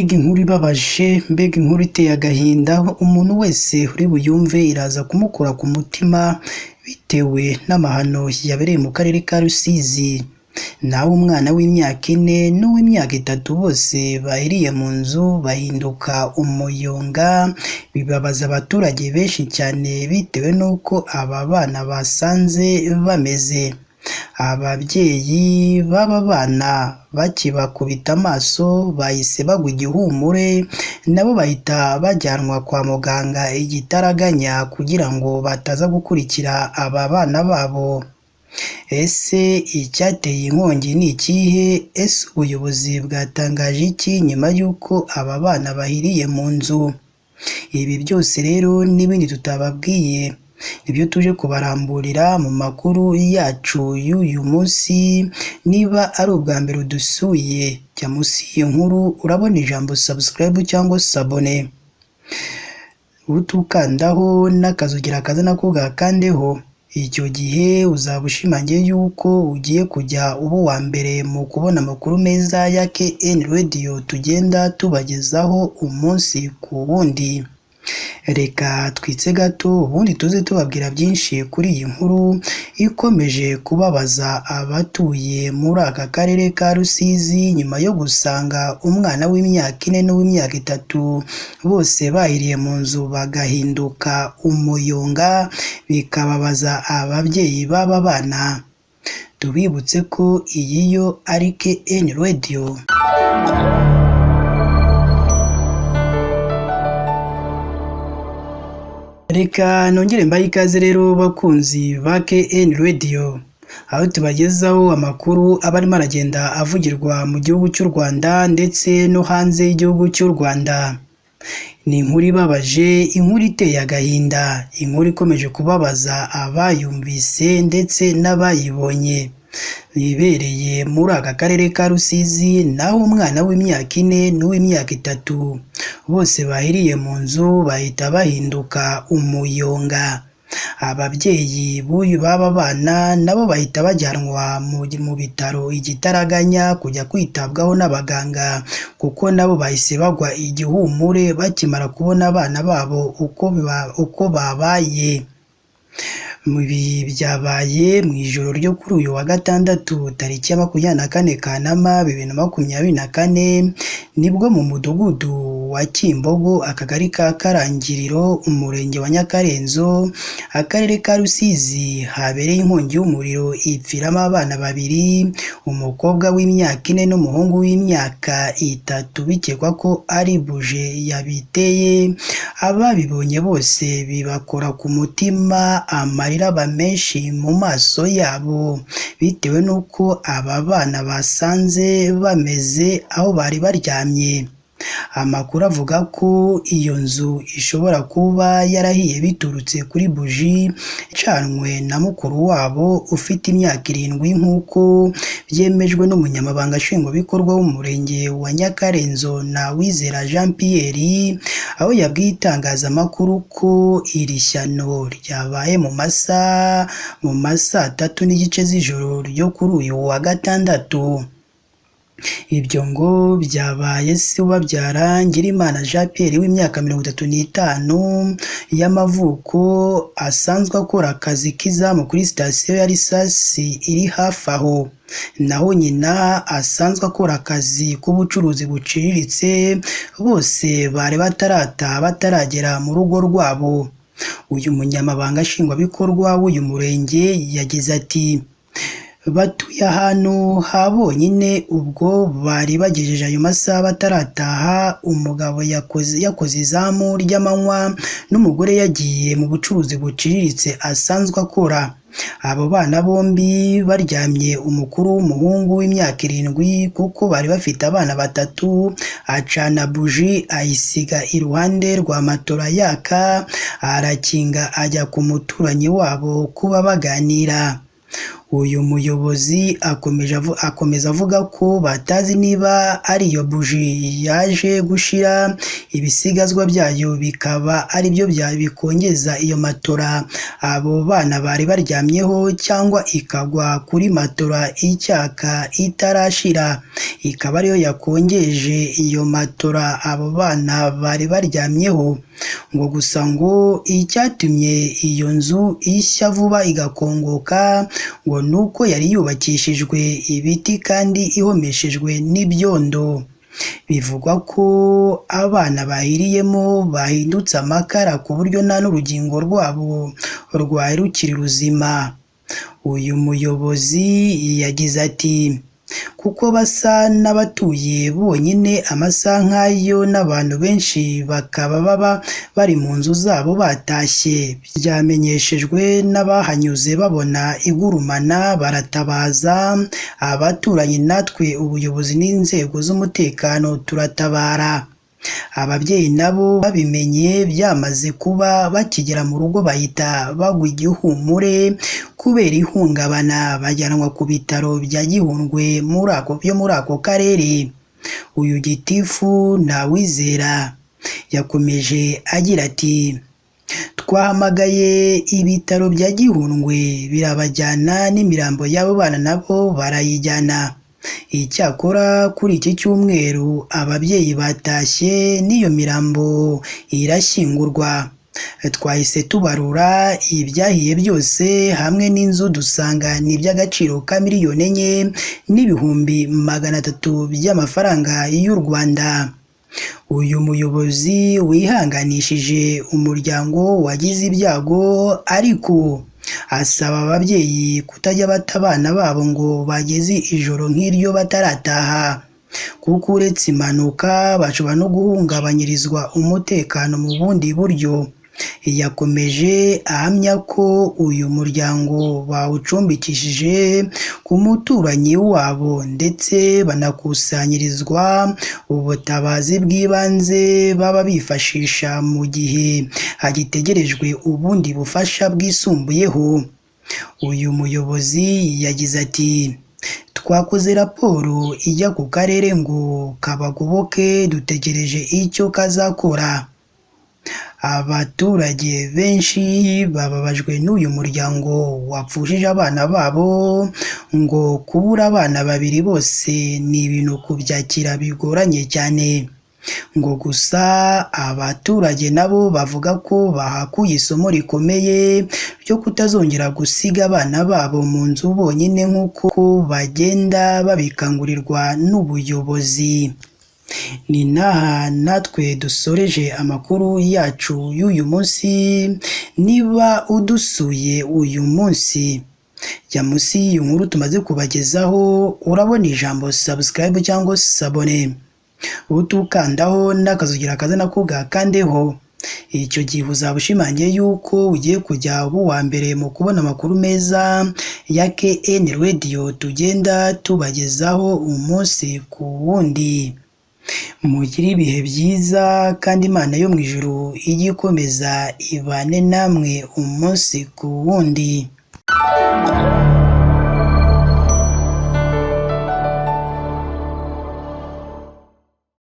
Mbega inkuru ibabaje, mbega inkuru iteye agahinda, umuntu wese uri buyumve iraza kumukura ku mutima bitewe n'amahano yabereye mu karere ka Rusizi. Naho umwana w'imyaka 4 n'uw'imyaka 3 bose bahiriye mu nzu bahinduka umuyonga, bibabaza abaturage benshi cyane bitewe n'uko aba bana basanze bameze. Ababyeyi b'aba bana bakibakubita amaso bahise bagwa igihumure, nabo bahita bajyanwa kwa muganga igitaraganya kugira ngo bataza gukurikira aba bana babo. Ese icyateye inkongi ni ikihe? Ese ubuyobozi bwatangaje iki nyuma y'uko aba bana bahiriye mu nzu? Ibi byose rero n'ibindi tutababwiye nibyo tuje kubaramburira mu makuru yacu y'uyu munsi. Niba ari ubwa mbere udusuye, jya munsi y'iyi nkuru urabona ijambo subscribe cyangwa s'abone, utukandaho n'akazogera kaza nako gakandeho. Icyo gihe uzaba ushimangiye yuko ugiye kujya uba uwa mbere mu kubona amakuru meza ya KN Radio tugenda tubagezaho umunsi ku wundi. Reka twitse gato ubundi tuze tubabwira byinshi kuri iyi nkuru ikomeje kubabaza abatuye muri aka karere ka Rusizi nyuma yo gusanga umwana w'imyaka 4 n'uw'imyaka 3 bose bahiriye mu nzu bagahinduka umuyonga, bikababaza ababyeyi b'aba bana. Tubibutse ko iyi yo ari KN Radio. Reka nongere mbahe ikaze rero bakunzi ba KN Radio, aho tubagezaho amakuru aba arimo aragenda avugirwa mu gihugu cy'u Rwanda ndetse no hanze y'igihugu cy'u Rwanda. Ni inkuru ibabaje, inkuru iteye agahinda, inkuru ikomeje kubabaza abayumvise ndetse n'abayibonye. Ibereye muri aka karere ka Rusizi, naho umwana w'imyaka 4 n'uw'imyaka 3 bose bahiriye mu nzu bahita bahinduka umuyonga. Ababyeyi b'uyu b'aba bana nabo bahita bajyanwa mu bitaro igitaraganya kujya kwitabwaho n'abaganga, kuko nabo bahise bagwa igihumure bakimara kubona abana babo uko babaye. Ibi byabaye mu ijoro ryo kuri uyu wa gatandatu tariki ya 24 Kanama 2024, nibwo mu mudugudu wa Kimbogo, akagari ka Karangiriro, umurenge wa Nyakarenzo, akarere ka Rusizi, habereye inkongi y'umuriro ipfiramo abana babiri, umukobwa w'imyaka 4 n'umuhungu w'imyaka 3, bikekwa ko ari buje yabiteye. Ababibonye bose bibakora ku mutima, amarira aba menshi mu maso yabo bitewe n'uko aba bana basanze bameze aho bari baryamye. Amakuru avuga ko iyo nzu ishobora kuba yarahiye biturutse kuri buji icanwe na mukuru wabo ufite imyaka 7, nk'uko byemejwe n'umunyamabanga nshingwabikorwa w'umurenge wa Nyakarenzo na Wizera Jean Pierre, aho yabwiye itangazamakuru ko iri shyano ryabaye mu masaha 3:30 z'ijoro ryo kuri uyu wa gatandatu. Ibyo ngo byabaye se ubabyara Ngirimana Jean Pierre w'imyaka 35 y'amavuko, asanzwe akora akazi k'izamu kuri sitasiyo ya Risasi iri hafi aho, naho nyina asanzwe akora akazi k'ubucuruzi buciriritse, bose bari batarataha bataragera mu rugo rwabo. Uyu munyamabanga nshingwabikorwa w'uyu murenge yagize ati: batuye ahantu ha bonyine, ubwo bari bagejeje ayo masaha batarataha, umugabo yakoze izamu ry'amanywa n'umugore yagiye mu bucuruzi buciriritse asanzwe akora. Abo bana bombi baryamye, umukuru w'umuhungu w'imyaka 7 kuko bari bafite abana 3, acana buji ayisiga iruhande rwa matora yaka, arakinga ajya ku muturanyi wabo kuba baganira. Uyu muyobozi akomeza avuga ko batazi niba ari iyo buji yaje gushira, ibisigazwa byayo bikaba ari byo bikongeza iyo matora abo bana bari baryamyeho, cyangwa ikagwa kuri matora icyaka itarashira, ikaba ariyo yakongeje iyo matora abo bana bari baryamyeho. Ngo gusa ngo icyatumye iyo nzu ishya vuba igakongoka ngo ni uko yari yubakishijwe ibiti kandi ihomeshejwe n'ibyondo. Bivugwa ko abana bahiriyemo bahindutse amakara ku buryo nta n'urugingo rwabo rwari rukiri ruzima. Uyu muyobozi yagize ati: "Kuko basa n'abatuye bonyine amasaha nk'ayo n'abantu benshi bakaba baba bari mu nzu zabo batashye, byamenyeshejwe n'abahanyuze babona igurumana baratabaza, abaturanyi natwe ubuyobozi n'inzego z'umutekano turatabara." Ababyeyi nabo babimenye byamaze kuba, bakigera mu rugo bahita bagwa igihumure kubera ihungabana, bajyanwa ku bitaro bya Gihundwe byo muri ako karere. Uyu gitifu Ntawizera yakomeje agira ati: "Twahamagaye ibitaro bya Gihundwe birabajyana n'imirambo y'abo bana nabo barayijyana. Icyakora kuri iki cyumweru ababyeyi batashye n'iyo mirambo irashyingurwa. Twahise tubarura ibyahiye byose hamwe n'inzu dusanga ni iby'agaciro ka 4,300,000 by'amafaranga y'u Rwanda." Uyu muyobozi wihanganishije umuryango wagize ibyago, ariko asaba ababyeyi kutajya bata abana babo ngo bageze ijoro nk'iryo batarataha, kuko uretse impanuka bashobora no guhungabanyirizwa umutekano mu bundi buryo. Yakomeje ahamya ko uyu muryango bawucumbikishije ku muturanyi wabo ndetse banakusanyirizwa ubutabazi bw'ibanze baba bifashisha mu gihe hagitegerejwe ubundi bufasha bwisumbuyeho. Uyu muyobozi yagize ati: "Twakoze raporo ijya ku karere ngo kabagoboke, dutegereje icyo kazakora." Abaturage benshi bababajwe n'uyu muryango wapfushije abana babo, ngo kubura abana babiri bose ni ibintu kubyakira bigoranye cyane. Ngo gusa abaturage nabo bavuga ko bahakuye isomo rikomeye ryo kutazongera gusiga abana babo mu nzu bonyine nk'uko bagenda babikangurirwa n'ubuyobozi. Ni n'aha natwe dusoreje amakuru yacu y'uyu munsi. Niba udusuye uyu munsi, jya munsi y'iyi nkuru tumaze kubagezaho urabona ijambo subscribe cyangwa sabone, utukandaho n'akazugira kaza nako gakandeho. Icyo gihe uzaba ushimangiye yuko ugiye kujya uba uwa mbere mu kubona amakuru meza ya KN Radio tugenda tubagezaho umunsi ku wundi. Mugire ibihe byiza kandi Imana yo mu ijuru ijye ikomeza ibane namwe umunsi ku wundi.